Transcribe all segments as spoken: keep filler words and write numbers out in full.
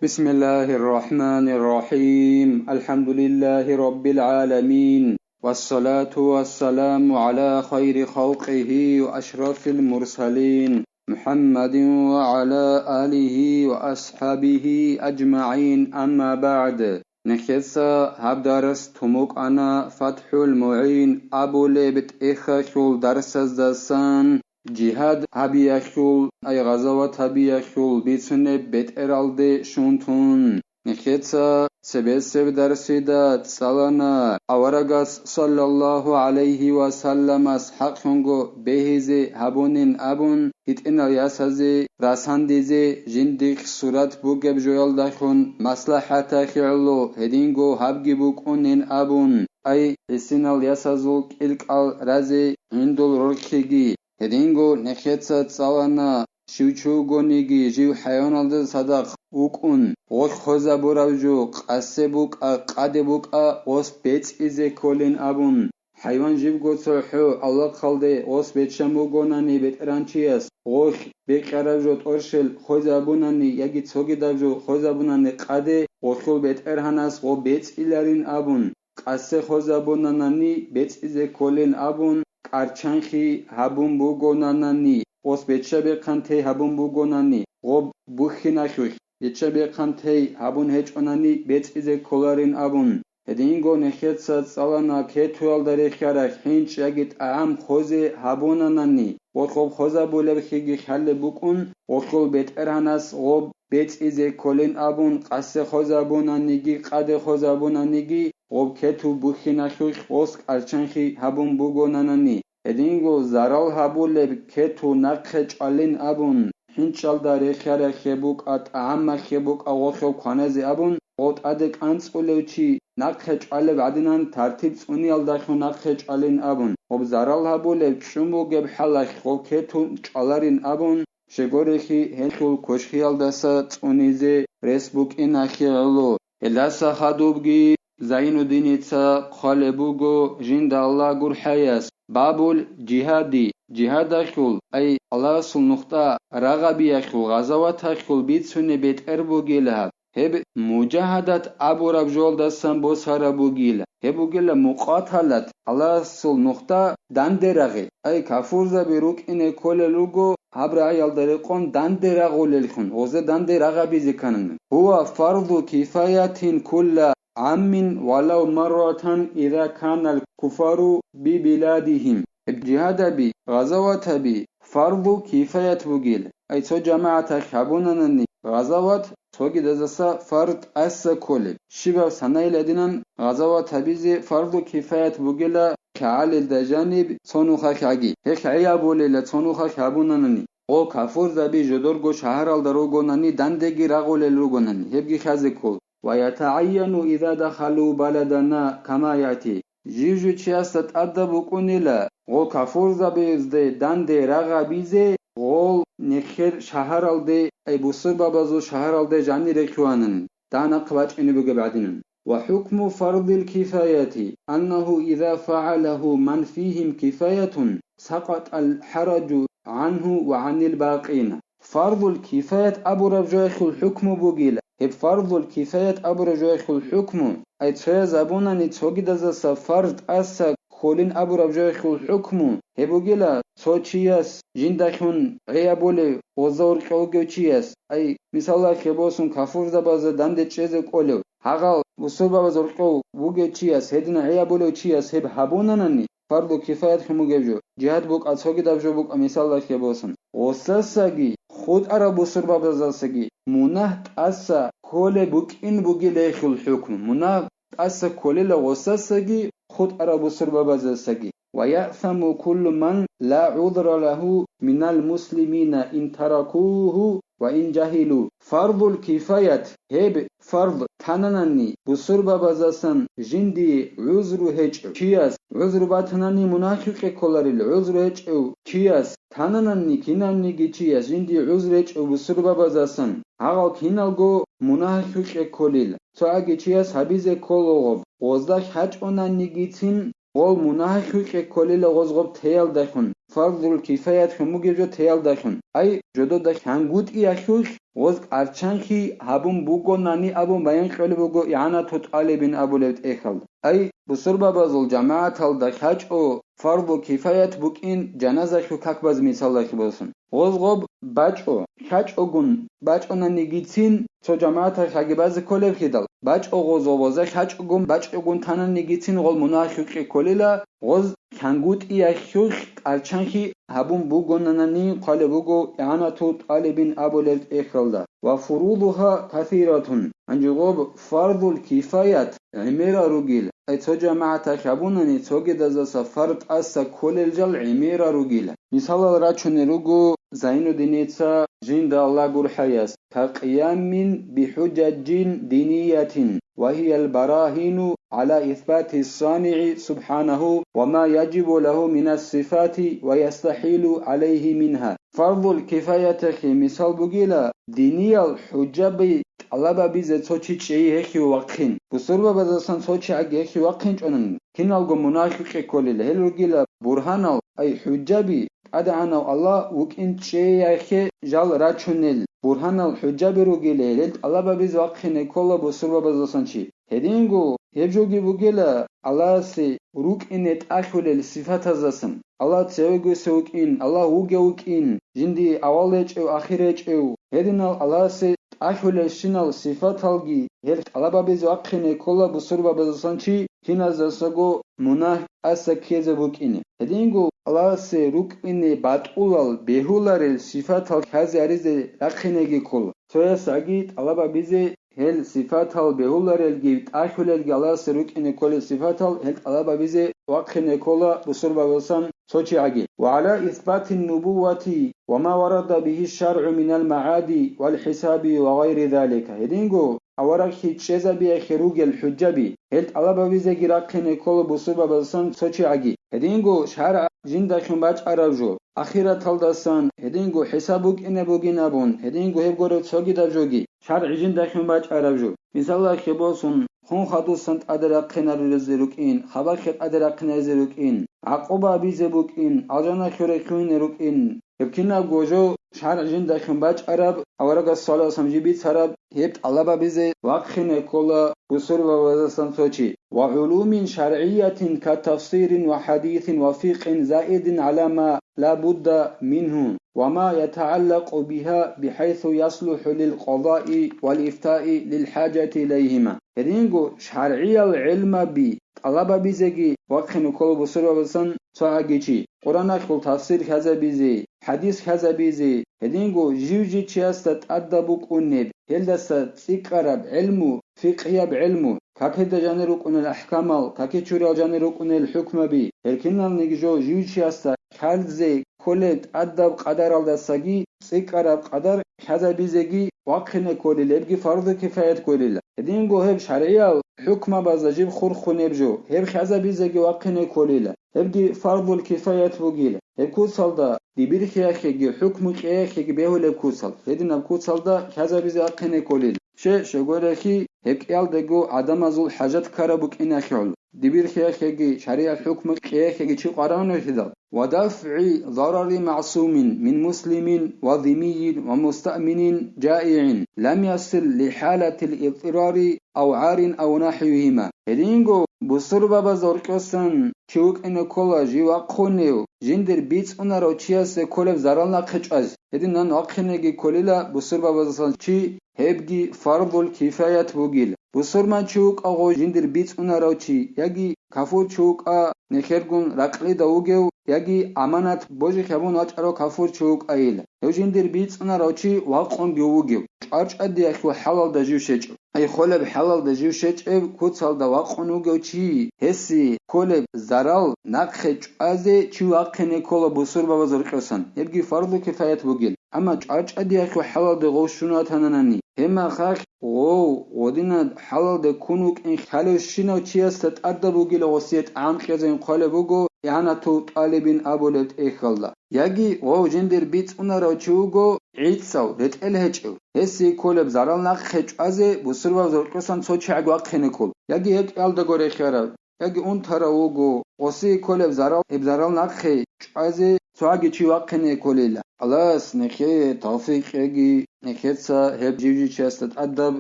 بسم الله الرحمن الرحيم. الحمد لله رب العالمين. والصلاة والسلام على خير خلقه وأشرف المرسلين محمد وعلى آله وأصحابه أجمعين. أما بعد. Нехеца гьаб дарс тумукъана ФатхӀул МугӀин абулеб тӀехьалъул дарсаздасан, жигьад гьабиялъул, ай гъазават гьабиялъул бицунеб бетӀералде щун тун. Нехеца цебесеб дарсида цӀалана аварагас саллаллагьу гӀалайгьи ва салламас хӀакълъунго бегьизе гьабунин абун, гьитӀинал ясазе расандизе жиндихъ сурат бугеб жоялдалъун маслахӀаталъе гӀоло гьединго гьабги букӀунин абун, ай гӀисинал ясазул кӀилкӀал разе гӀиндул рорхиги. Гьединго нехеца цӀалана, щив чи вугониги жив хӀайваналда цадахъ вукӀун, гъолъ хвезабураб жо къасе букӀа, къаде букӀа, гъос бецӀизе кколин абун. ХӀайван живго цохӀо авлахъалде гъос беччан бугонани бетӀеранчияс, гъолъ бекьараб жо тӀорщел хвезабунани яги цогидаб жо хвезабунани къаде, гъолъул бетӀергьанас гъо бецӀиларин абун, къасе хвезабунанани бецӀизе кколин абун, кӀарчанхъи гьабун бугонанани, гъос бечча-бехъан тей гьабун бугонани, гъо бухьиналъулъ, бечча-бехъан тей гьабун гьечӀонани бецӀизе кколарин абун. Гьединго нехеца цӀалана кетуялда рехьаралъ хӀинчӀ яги тӀагӀам хвезе гьабунанани, гъолъ хвезабулеб хиги хъалеб букӀун, гъолъул бетӀергьанас гъоб бецӀизе кколин абун, къасе хвезабунаниги къаде хвезабунаниги, гъоб кету бухьиналъулъ гъос кӀарчанхъи гьабун бугонанани, гьединго зарал гьабулеб кету нахъе чӀвалин абун, хӀинчӀалда рехьаралъе букӀа, тӀагӀамалъе букӀа гъолъ кваназе абун, гъо тӀаде кӀанцӀулев чи нахъе чӀвалеб гӀадинан тартиб цӀуниялдалъун нахъе чӀвалин абун, гъоб зарал гьабулеб чӀун бугеб хӀалалъ гъоб кету чӀваларин абун, щегорехи гьелъул квешхиялдаса цӀунизе рес букӀиналъе гӀоло. Гьелдаса хадубги Зайнуддиница хъвалеб буго жинда Аллагь гурхӀаяс, бабул жигьади, жигьадалъул, ай Аллагьасул нухда рагъабиялъул, гъазаваталъул бицунеб бетӀер бугила гьаб. Гьеб мужагьадат абураб жолдасан босараб бугила. Гьеб бугила мукъаталат, Аллагьасул нухда данде рагъи. Ай кафурзаби рукӀине кколел руго, гьаб рагӀиялда рекъон данде рагъулеллъун, гъозе данде рагъабизе кканана. Гьува фарзу кифаятин кулла гӀаммин валав марратан иза канал куфару би биладихим. Гьеб жигьадаби, гъазаватаби фарзу кифаят бугил. Ай цо жамагӀаталъ гьабунанани гъазават, цогидазаса фарз тӀаса кколеб. Щибаб санайиладинан гъазават гьабизе фарзу кифаят бугила лъагӀалилда жаниб цо нухалъ гӀаги. Гьелъ гӀей абулела цо нухалъ гьабунанани. Гъо кафурзаби жодорго шагьаралда ругонани дандеги рагъулел ругонани, гьебги хьазе ккол. Ва ятагӀайяну иза дахалу баладана кама яти. Жив-жив чиясда тӀадаб букӀунила, гъо кафурзабазде данде рагъабизе, гъол нехер шагьаралде, ай бусурбабазул шагьаралде жанире хьванани, дагьа нахъ бачӀине бугеб гӀадинан. Ва хӀукму фардил кифаяти, аннагьу иза фагӀалагьу ман фигьим кифаятун, сакъатӀал хӀараджу гӀангьу ва гӀанил бакъина. Фарзул кифаят абураб жоялъул хӀукму бугила. Гьеб фарзул кифаят абураб жоялъул хӀукму, ай цояз абунани цогидазаса фарз тӀаса кколин абураб жоялъул хӀукму, гьеб бугила цо чияс жиндалъун гӀей абулев гъоза гьоркьов вугев чияс, ай, мисалалъе босун, кафурзабазда данде чӀезе кӀолев, гьагъал бусурбабаз гьоркьов вугев чияс, гьедина гӀей абулев чияс гьеб гьабунанани, фарзу кифаят хьумугеб жо, жигьад букӀа, цогидаб жо букӀа, мисалалъе босун. Гъосасаги, хутӀарал бусурбабазасаги мунагь тӀаса кколеб букӀин бугила гьелъул хӀукму. Мунагь тӀаса кколила гъосасаги, хутӀарал бусурбабазасаги. Ва яъсаму куллу ман ла гӀузра лагьу минал муслимина ин таракугьу ва ин жагьилу. Фарзул кифаят, гьеб фарз тананани бусурбабазасан жиндие гӀузру гьечӀев чияс, гӀузру батанани мунагь хӀукъи кколарил, гӀузру гьечӀев чияс тананани кинавниги чияс жиндие гӀузру гьечӀев бусурбабазасан, гьагъал киналго мунагь хӀукъи кколил. Цо аги чияс гьабизе кколаго, гъозда хьачӀунанигицин гъол мунагьахъе кколила гъоз гъоб теялдахун, фарзул кифаятхун бугеб жо теялдахун. Ай, жодода хӀангутӀиялъулъ гъоз къарчанхъи гьабун бугонани абун баян кьолеб буго игӀанату тӀалибин абулеб тӀехьалда. Ай, бусурбабазул жамагӀаталда хьачӀо фарзу кифаят букӀин жаназалъул как баз мисалалъе босун. Гъоз гъоб бачӀо, хьачӀогун бачӀонанигицин цо жамагӀаталъ гьагибазе кколеб хидал, бачӀо гъоз гъобаза хьачӀогун бачӀогун тананигицин гъол мунагьахъе кколила, гъоз хӀангутӀиялъулъ къарчанхъи гьабун бугонанани хъвалеб буго игӀанату тӀалибин абулеб тӀехьалда. Ва фурудуха касиратун, гьанже гъоб фарзул кифаят гӀемерал ругил, ай цо жамагӀаталъ гьабунани цогидазаса фард тӀаса кколел жал гӀемерал ругил. Мисалал рачунел руго Зайнуддиница жинда Аллагь гурхӀаяс: «Ка къиямин бихӀужажин диниятин, ва гьиял барагьину гӀала исбати ссанигӀи субхӀанагьу ва ма яжибу лагьу минас сифати ва ястахӀилу гӀалайгьи мингьа». Фарзул кифаятахъе мисал бугила диниял хӀужаби тӀалабабизе цо чи чӀей гьехьив вахъин. Бусурбабазасан цо чигӀаги гьехьив вахъинчӀонани, киналго мунагьахъе кколел, гьел ругила бургьанал, ай хӀужаби, ТӀадегӀанав Аллагь вукӀин чӀеяхъе жал рачунел, бургьанал хӀужаби ругел, гьел тӀалабабизе вахъине ккола бусурбабазасан чи. Гьединго гьеб жоги бугела Аллагьасе рукӀине тӀахьулел сифатаздасан: Аллагь цевегоса вукӀин, Аллагь вугев вукӀин, жиндие авал гьечӀев, ахир гьечӀев. Гьединал Аллагьасе тӀахьулелщинал сифаталги гьел тӀалабабизе вахъине ккола бусурбабазасан чи, киназдасаго мунагь тӀаса ккезе букӀине. Гьединго Аллагьасе рукӀине батӀулал бегьуларел сифатал хьазе гьаризе рахъинеги ккола. Цоясаги тӀалабабизе гьел сифатал бегьуларелги тӀахьулелги Аллагьасе рукӀине кколел сифатал гьел тӀалабабизе вахъине ккола бусурбабасан цо чигӀаги. Ва гӀала исбатин нубуввати ва ма варада бигьи шаргӀу минал магӀади вал хӀисаби ва гъайри залика. Гьединго аварагхъи чӀезабиялъе ругел хӀужаби, гьел тӀалабабизеги рахъине ккола бусурбабазасан цо чигӀаги. Гьединго шаргӀ жиндалъун бачӀараб жо, ахираталдасан гьединго хӀисаб букӀине бугин абун, гьединго гьеб гуреб цогидаб жоги, шаргӀ жиндалъун бачӀараб жо. Мисалалъе босун, хун хадусан тӀаде рахъинаризе рукӀин, хабалъе тӀаде рахъинаризе рукӀин, гӀакъуба абизе букӀин, алжаналъуре лъугьине рукӀин. Гьеб кинабго жо шаргӀ жиндалъун бачӀараб, аварагас саллаллагьу гӀалайгьи ва саллам жиб бицараб, гьеб тӀалабабизе вахъине ккола бусурбабазасан цо чи. Ва гӀулумин шаргӀиятин ка тафсирин ва хӀадисин ва фикъин заидин гӀала ма ла будда мингьу, ва ма ятагӀаллакъу бигьа бихӀайсу яслухӀу лил къазаи вал ифтаи лил хӀажати илайгьима. Гьединго шаргӀиял гӀелмаби тӀалабабизеги вахъине ккола бусурбабазасан цо гӀаги чи, Къураналъул тафсир хьазабизе, хӀадис хьазабизе, гьединго жив-жив чиясда тӀадаб букӀунеб, гьелдаса цӀикӀкӀараб гӀелму, фикъгьияб гӀелму, какида жанир рукӀунел ахӀкамал, какичурал жанир рукӀунел хӀукмаби, гьел киналниги жо жив чиясда хьазе кколеб тӀадаб къадаралдасаги цӀикӀкӀараб къадар хьазабизеги вахъине кколел, гьебги фарзу кифаят кколел. Гьединго гьеб шаргӀиял хӀукмабазда жиб хурхунеб жо, гьеб хьазабизеги вахъине кколел. Гьебги фарзул кифаят бугила. Гьеб куцалда дибирхиялъеги хӀукму кьеялъеги бегьулеб куцал, гьединаб куцалда хьазабизе вахъине кколел. Ще, щегорехи, гьеб кӀиялдаго гӀадамазул хӀажат ккараб букӀиналъул, дибирхиялъеги шаригӀат хӀукму кьеялъеги чи къваригӀунелъидал. Ва дафгӀи зарари магӀсумин мин муслимин ва зиммийин ва мустаъминин жаигӀин лам ясил ли хӀалатил идтирари ав гӀарин ав нахӀвигьима. Гьединго бусурбабаз гьоркьосан чи вукӀине ккола жив вахъунев, жиндир бицунарав чиясе кколеб зарал нахъе чӀваз. Гьединан вахъинеги кколила бусурбабазасан чи, гьебги фарзул кифаят бугил. Бусурман чи вукӀа гъо жиндир бицунарав чи, яги кафур чи вукӀа нехергун ракълида вугев, яги аманат божи хабун вачӀарав кафур чи вукӀайила. Гьев жиндир бицунарав чи вакъунги вугев, чӀварчӀвадиялъул хӀалалда жив щечӀев. Ай холеб хӀалалда жив щечӀев куцалда вакъун вугев чи, гьесие кколеб зарал нахъе чӀвазе чи вахъине ккола бусурбабаз гьоркьосан, гьебги фарзу кифаят бугил. Амма чӀварчӀвадиялъул хӀалалда гъов щун ватананани, гьеб мехалъ гъов гъодинаб хӀалалда ккун вукӀин хьалевщинав чиясда тӀадаб бугила гъосие тӀагӀам кьезегӀан хъвалеб буго игӀанатул тӀалибин абулеб тӀехьалда. Яги гъов жиндир бицунарав чи вуго гӀицӀав, ретӀел гьечӀев, гьесие кколеб зарал нахъе чӀвазе бусурбабаз гьоркьосан цо чагӀи вахъине ккол, яги гьеб кӀиялдаго рехиараб. яги унтарав вуго, гъосие кколеб зарал, гьеб зарал нахъе чӀвазе цоги чи вахъине кколила. Аллагьас нехее тавфикъ кьеги, нехеца гьеб жив-жив чиясда тӀадаб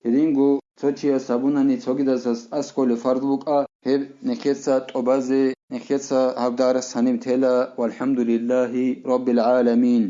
гьединго цо чияс гьабунани цогидасас аскӀолеб фарз букӀа, гьеб нехеца тӀубазе, нехеца гьаб дарс гьаниб тела, валхӀамдулиллагьи раббил гӀаламин.